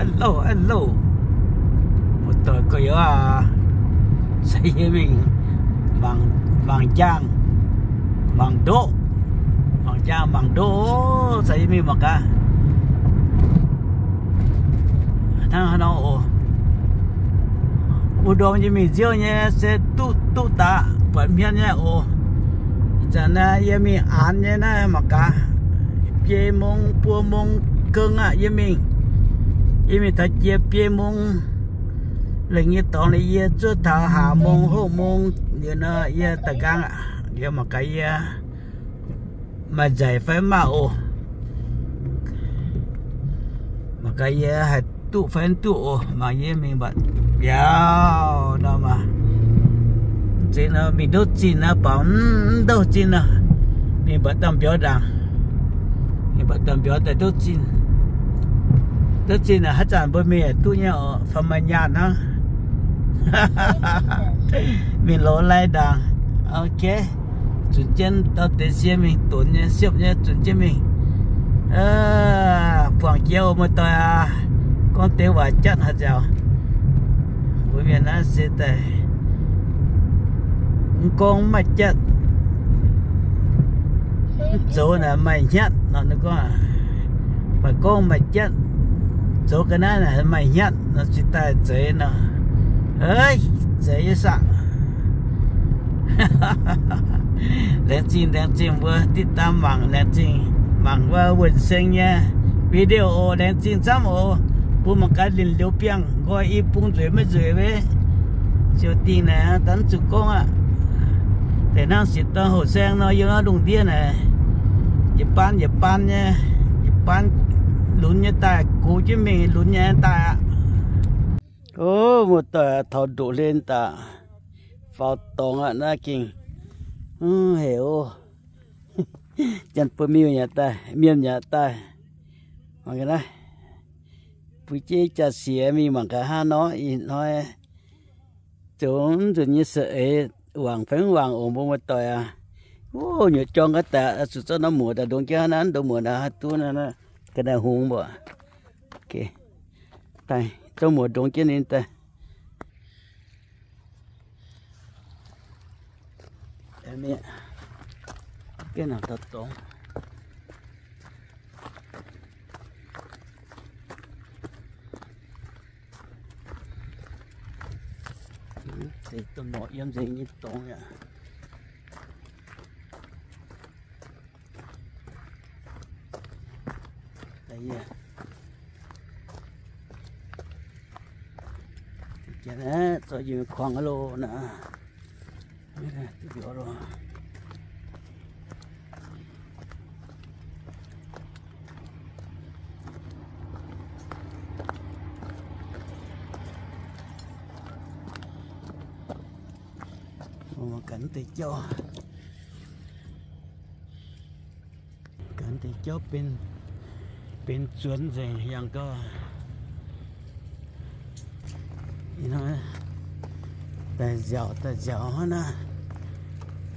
Hello, hello. Muoz-doic gorx-youz aac, se yie mingh mangc, mangc jaang, mangc ndoqv, mangc jaang mangc ndoqv, se yie mingh mangc gaax. Hnangv haaix nor oc. Wuov ndorm yie mingh nziouv nyei se duqv, duqv daaih buatc hmien nyei oc. Ih zanc naaiv yie mingh aanx nyei naaiv mangc gaax, biei mong buo mong gong aqv yie mingh. Yie mingh taux jiex biei mong, lengc nyei dorngx liuz yie zuov taux haaix mong hopv mong liuz nor yie daaih nqaang aqv. Liuz mangc gaax yie maaih nzaic fai mv maaih oc. Mangc gaax yie haih duqv fai mv duqv oc. Mangc yie mingh mbatc mbiauz nor maah. Zeiz nor mingh ndouv zinh nor, baaux mv ndouv zinh nor, mingh mbatc domh mbiauz ndaangc. Mingh mbatc domh mbiauz daaih ndouv zinh. Ndouv zinh naaic haaix zanc mbuo mingh yaac duqv nyei oc, fai maaih nyaanh hnangv. Mingh loz lai ndaangc. Ok. Zunc jienv dau deix sie mingh donx nyei, siepv nyei, zunc jienv mingh. Buangh jiex oc muoz-doic aac. Gorngv deix waac jatv haaix nziaauc. Mbuo mienh naaiv se daaih mv gorngv maaih jatv, mv zoux naaic maaih hnyatv nor. Ninh gorngv maaih gorngv maaih jatv, zoux ga'naaiv naaic maaih hnyatv nor, se daaih zeiz nor. Zeiz nyei saah. Laengz zingh, laengz zingh mbuo ติดตาม mangc, laengz zingh mangc wuov Wuonh Seng nyei video oc. Laengz zingh camv oc. Mbuo mangc gaax linh liuz biangh nqoi i bung nzueic maiv nzueic wuov. Ziouc dingh naaic daaih mv zuqc gorngv aqv. Deix hnangv sieqv dorn hoqc saeng nor, yiem naaiv lungh ndiev naaic, yietc baan yietc baan nyei, yietc baan lunx nyei daaih gox jienv mingh, lunx nyei daaih aqv. O, muoz-doic, taux ndoqc hlen daaih faaux dorngx aqv naaiv gengh. Heuc o, janx-buoz-miuh yaac daaih, mienh yaac daaih. Mangc gaax naaiv, bun jienv jaa-siex mingh mangc gaax hnangv nor ih hnoi zoux mv nzunc nyei saeng-eix wangc fai mv wangc oc mbuo muoz-doic aac. O, nyuoqc jorng ga'daaih zuqc zorqv norm muoc daaih ndongx jienv hnangv naaiv, ndongx muoc naaiv haih duqv naaiv, ga'naaiv hungx mbuoqc. Daaih zorqv muoc ndongx jienv ninh daaih. Gengh nangc taux dorngx. Deix domh norqc yiem nzengc nyei dorngx aqv. Zorqv yie kuangx loh naaiv. Mangc gaax deix jauv. Gaax deix jauv benx, benx zuonx nzengc yangh gau. Ih hnoi daaih nziaauc, daaih nziaauc hnangv naaiv,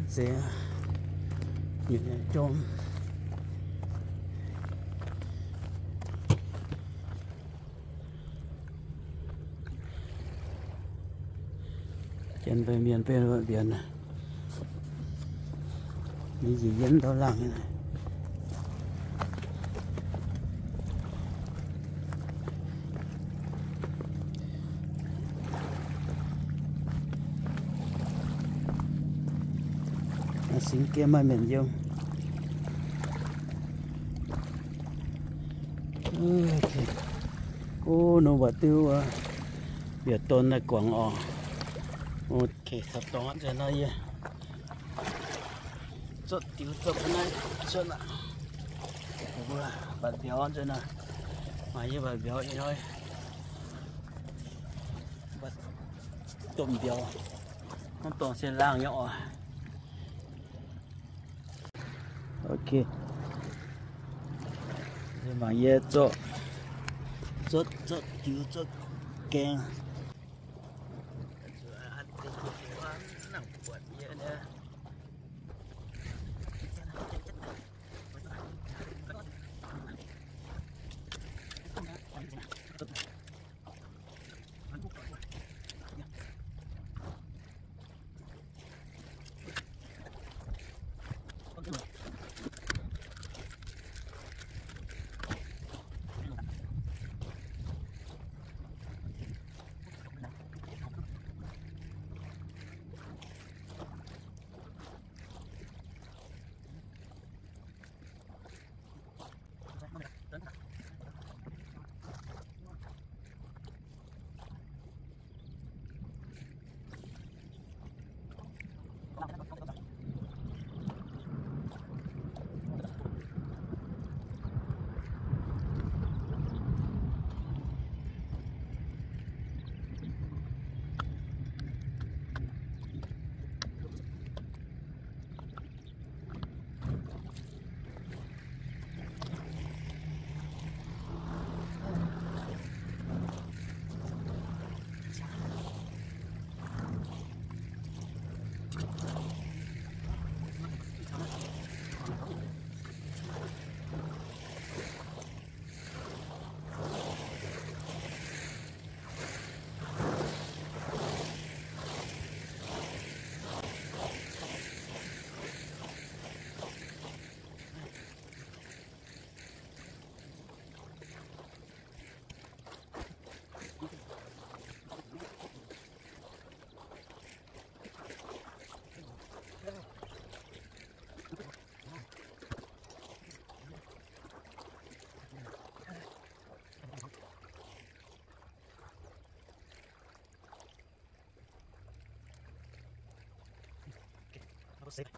nzengc, nyutc nyei jom. Janx mbuo mienh benx mbuo mbienx, yie njiec yiem ndau laangh nyei. Singx Giem maaih mienh yiem. O, nor mbu'diuv, mbiauz don daaih guangc oc. Ok, taux dorngx nzengc nor yie zorqv diux zorqv ga'naaiv cuotv aqv. Mbuo mbatc mbiauz nzengc nor, maaih yie mbatc mbiauz ih hnoi, mbatc domh mbiauz, hnangv dorngx se laangh nyei oc. Ok. Mangc yie zorqv, zorqv, zorqv diux zorqv gaeng. Nzuonx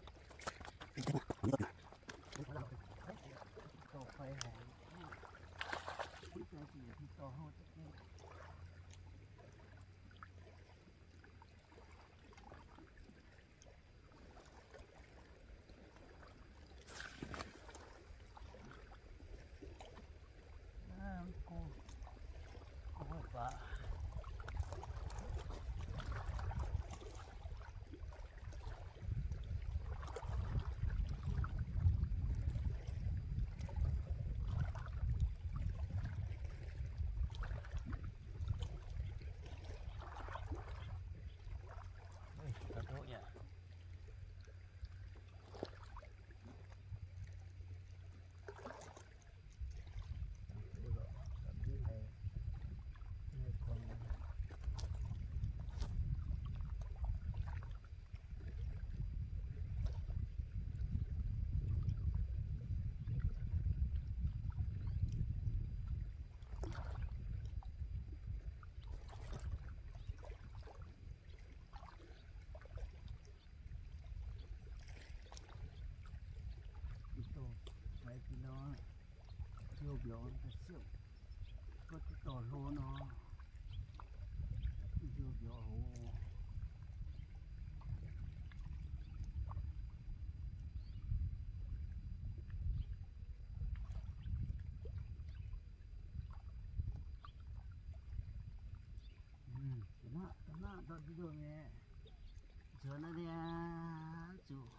naaiv zuqc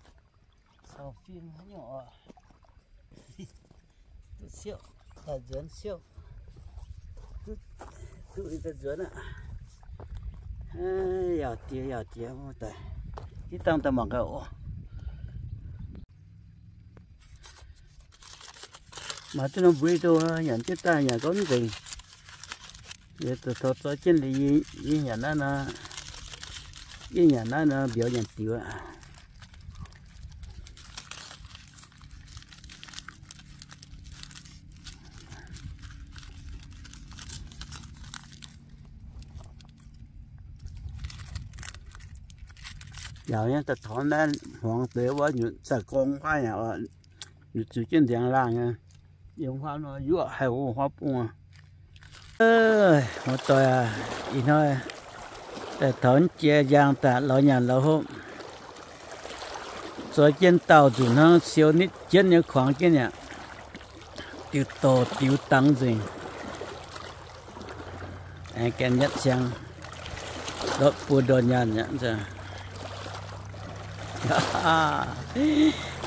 caux fim haaix nyungc oc. Duqv siouc, daaih nzuonx siouc. Duqv, duqv daaih nzuonx aqv. Yauh diex, yauh diex, daaih div dangh daaih mangc gaax oc. Maaih duqv norm mbuo do nyanc jienv daaih nyanc gorngv mv nzengc. Yie zoux taux zoi jienv liuz, yie nyanc naaiv nor, yie nyanc naaiv nor mbiauz nyanc diuc aqv. Yaac nyei daaih taux naaiv hmuangx deix wuov nyutc zaah gorng huaav yaac nyutc zuqc jienv ndiangx laangh nyei. Yiem huaav nor yuoqv haih wuov huaav bung aqv. Muoz-doic aac, ih hnoi daaih taux jiex njaang daaih lorz nyanc lorz hopv, zoi jienv daauh nzunc hnangv siou nitv jienv nyei kuangx jienv yaac diuh dorh diuh dangx nzengc. Aengx gaengh nyatv siang, lorqc buo ndorh nyaanh aqv.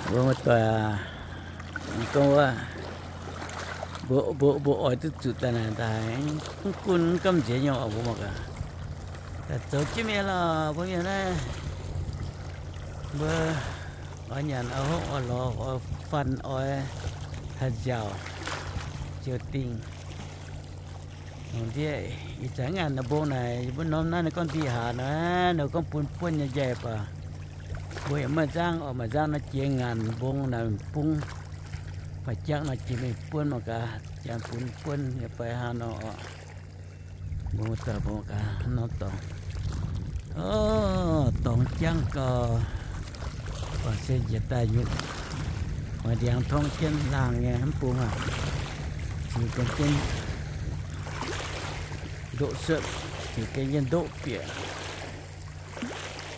Mbuo muoz-doic aac, gorngv wuov, mbuo, mbuo, mbuo oix duqv zuqc daaih naaic daaih, mv gunv mv gamh nziex nyei oc, mbuo mangc gaax. Daaih zoux jienv mingh lorqc, mbuo mienh naaiv, mbuo oix nyanc oix hopv oix lorz oix faan oix haih nziaauc ziouc dingh. Lungh ndiev ih zanc ngaanc naaiv mbong naaic, yie mbuo norm naaiv ninh gorngv ndih hlaax naaic, ninh gorngv bun buonv nyei njaih baac mbuo yaac maiv nzangv oc, maiv nzangv nor jiex ngaanc mbong naaic bung, maaih jangv nor jiex mingh buonv mangc gaax, jangv bun buonv nyei fai hnangv nor oc. Mbuo daaih mbuo gaax norm dorngx, o, dorngx jangv gau, baac se njiec daaih nyutc, maaih ndiangx torngv jienv laangh nyei mv bung aac, ziux gen jienv ndoqv suotv, ziux gen jienv ndoqv bieqc.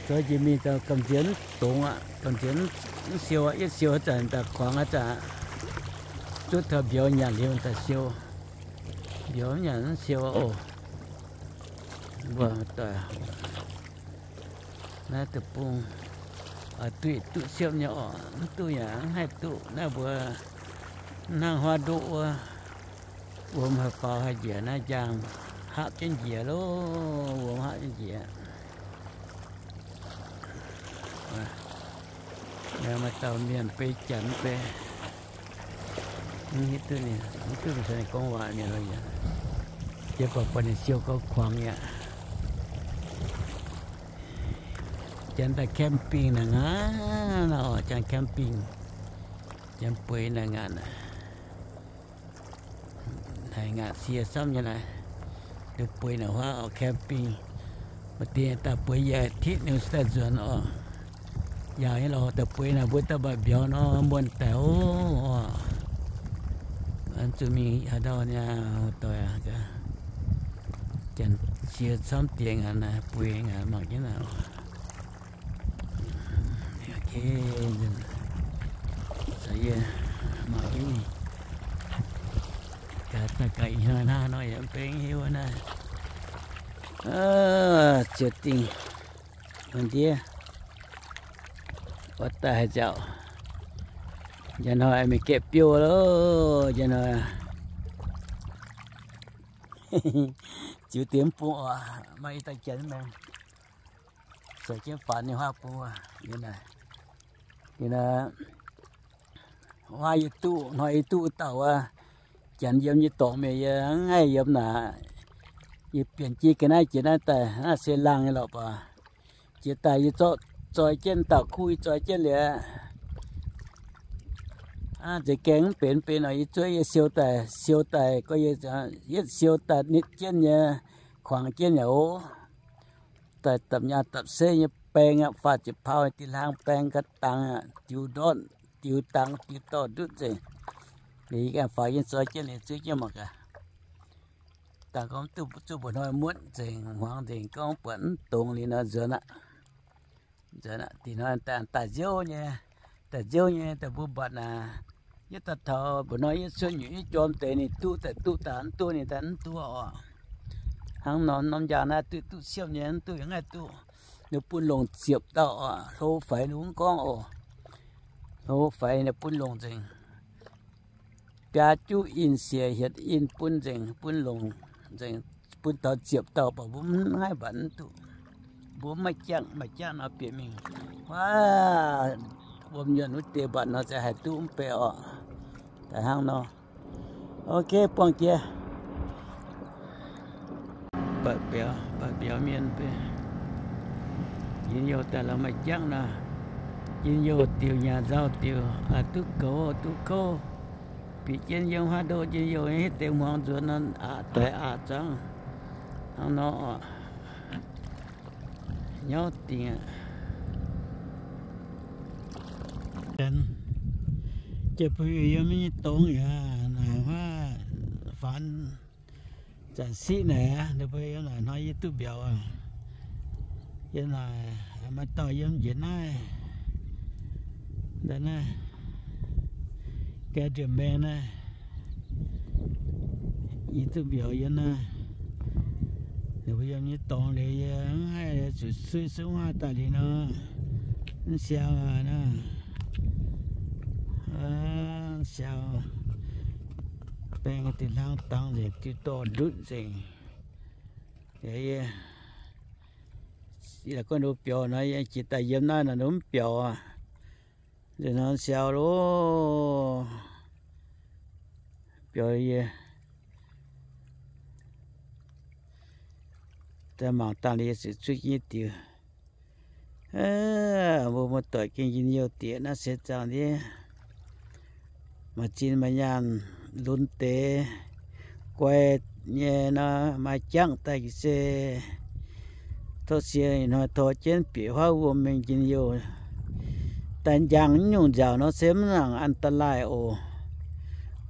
Zoux njiec mingh daaih gamh nziex mv dongz aqv, gamh nziex mv siou aqv, yietv siou haaix zanc daaih kuangx haaix zanc, zuov taux mbiauz nyanc liuz daaih siou. Mbiauz mv nyanc mv siou oc. Mbuo doic, naaiv deic-bung, duqv, duqv siepv nyei oc, mv duqv yaac mv haih duqv. Naaiv mbuo hnangv huaav ndoqv wuov, wuom haih faaux haih njiec naaiv njaang, hapv jienv njiec loh, wuom hapv jienv njiec. Maaih dauh mienh beiv janx beiv, mv hiuv duqv ninh, mv duqv ninh gorngv waac mienh lo yaac, yie baac buatc ninh siou gauh kuangx aqv. Janx daaih camping naaic ngaanc oc, janx camping, janx bueix naaic ngaanc aqv. Haiz ngaanc sie camv nyei naaic, duqv bueix naaic huaav oc, camping. Maaih deix daaih bueix yaac titv ninh daaih nzuonx oc. Yaac nyei lorqc, daaih bueix naaic mbuo daaih mbatc mbiauz nor, muonh daic oc. Zuqc mingh haaix ndau niaa, doic aac, janx cie camv diex aqv, bueix aqv, mangc jienv naaic. Mangc jienv, gaax daaih gaax ih hnoi hnangv nor yaac mv benx hiuv naaiv. Ziouc dingh ndiev oix daaih haaix nzauc. Njang hnoi mingh gaeqv biouv loh, njang hnoi ziux deix mv bung oc, maaih i dauh janx maengx zoux jienv faanx nyei huaav bung. Yie naaic, yie naaic, huaav yie duqv, hnoi yie duqv dauh wuov, janx yiem nyei dorngx mienh yie mv haih yiem naaic. Yie bienc jienv ga'naaiv jiex naaiv daaih, naaiv se laangh nyei lorqc baac. Jiex daaih yie zorqv zoi jienv dauh kuv, yie zoi jienv liuz, aav, nzeix gaeng mv benx benx nor, yie zuov yie siou daaih, siou daaih gorngv yie, yietv siou daaih nitv jienv nyei, kuangx jienv yaac oc. Daaih dapc nyaah dapc seiv nyei baeng aqv, faah ziepc paauh nyei dih hlang baeng ga'dangx aqv, diux ndortv, diux dangx, diux dorh ndutv nzengc. Liuz yie ganh faaux yie zoi jienv liuz zuov jienv mangc gaax. Dangh gorngv duqv zuqv mba'hnoi muotv nzengc, hmuangx nzengc, gorngv buatc mv dongz liuz nor nzuonx aqv. Nzuonx aqv, dih hnoi daaih nziouv nyei, daaih nziouv nyei, daaih mbuo mbatc naaic, yietv daaih taux mba'hnoi yietv cuotv nyutc yietv jorm deix ninh duqv daaih duqv daaih mv duqv ninh daaih mv duqv oc. Hnangv nor norm njang naaiv duqv duqv siemv nyei, mv duqv yaac ngaih duqv. Ninh bun longc ziepc dauh oc, hlo faix ninh mv gorngv oc. Hlo faix ninh bun longc nzengc. Biaa juqv in, siec hietc in bun nzengc, bun longc nzengc, bun taux ziepc dauh, baac mbuo mv haih mbatc mv duqv. Mbuo mv maaih jangv, maaih jangv nor bieqc mingh. Wuov, wuom nyuonh wuov deix mbatc nor se haih duqv mv bei oc. Daaih hnangv nor. Ok, buangh jiex. Mbatc biaux, mbatc biaux mienh, njien-youh daaih lorz maaih jangv nor, njien-youh diuc, nyaah nzauh diuc, aqc duqv goux duqv kouv. Bieqc jienv yiem huaav ndoqv njien-youh nyei, hitv deix hmuangx nzuonx nor, aqc doic aqc zangv. Hnangv nor oc. Nyauv dingc aqv. Janx, jiex bun yie yiem nyei dongx yaac naaic huaav faanx zanc siqv naaic aqv, ninh mbuo yiem naaic hnoi yie duqv mbiauz aqv. Yiem naaic maaih dauh yiem njiec naaiv, naaiv, gae ndie-mengh naaiv, yie duqv mbiauz yiem naaiv. Ninh mbuo yiem nyei dorngx liuz yie mv haih zuqc suiv suv huaav daaih liuz nor, mv siau aqv naaiv. Mv siau, baeng dinh hlang dangx nzengc, diuh dorh ndutv nzengc. Yie, yie la'guaih ndoh biaux nor, yie jiex daaih yiem naaiv nor, ndoh mv biaux aqv. Nzunc hnoi siau loh, biaux yie daaih mangc dangh liuz yie zuqc zuqv nyei diuc. Mbuo muoz-doic gengh njien-youh dieqc naaiv se zangh ndiev maaih zinh maaih nyaanh lunx deix guai nyei nor, maaih jangv daaih se tov sie ih hnoi tor jienv bieqc huaav wuom mingh njien-youh. Daaih njang nyungc nziaauc nor se mv nangc an da'laaih oc.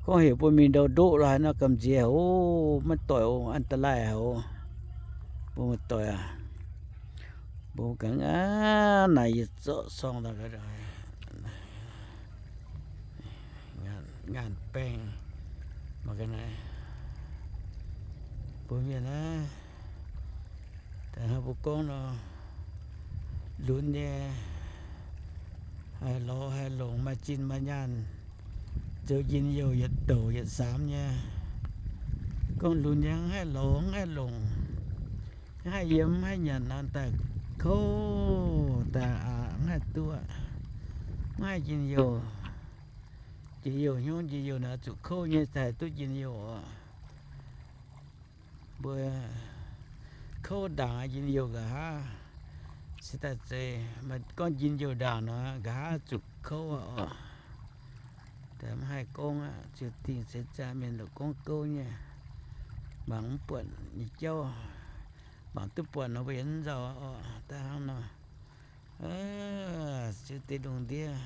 Gorngv heuc mbuo mingh ndou ndoqv lo haaix nor gamh nziex oc, maiv doic oc, an da'laaih oc. Mbuo muoz-doic aac, mbuo ganh aav naaic yie zorqv sorng daaih ngaanh baengh mangc gaax naaic, mbuo mienh naaiv, daaih hnangv mbuo gorngv nor, lunx nyei, haih lorz haih longc, maaih zinh maaih nyaanh, zoux njien-youh yietc douc yietc saamx nyei. Gorngv lunx nyei mv haih lorz mv haih longc, mv haih yiem mv haih nyanc nor, daaih kouv daaih aqc, mv haih duqv, mv haih njien-youh. Njien-youh hnyouv njien-youh naaic zuqc kouv nyei daaih duqv njien-youh oc. Mbuo kouv ndaangc njien-youh nqa'haav se daaih zeiz. Maaih gorngv njien-youh ndaangc nor, nqa'haav zuqc kouv oc. Daaih mv haih gorngv aqv, ziouc dingh se zaah mienh lorqc gorngv gouv nyei. Mangc mv buatc nyei jauv, mangc duqv buatc nor mbuo yaac mv nzauh oc. Daaih hnangv nor, Ziouv deic-bung ndiev,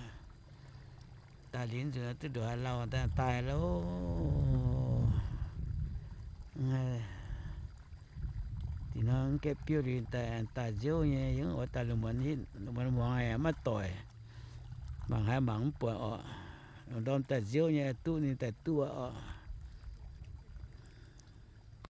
daaih liuz nzunc duqv ndongc haaix lauh daaih daaih loh. Da'nor gaeqv biouv liuz daaih, daaih nziouv nyei, yie oix daaih lungh muonz, lungh muonz muangx maiv doic. Mangc haaix mangc mv buatc orqc. Lungh ndorm daaih nziouv nyei, duqv ninh daaih duqv orqc.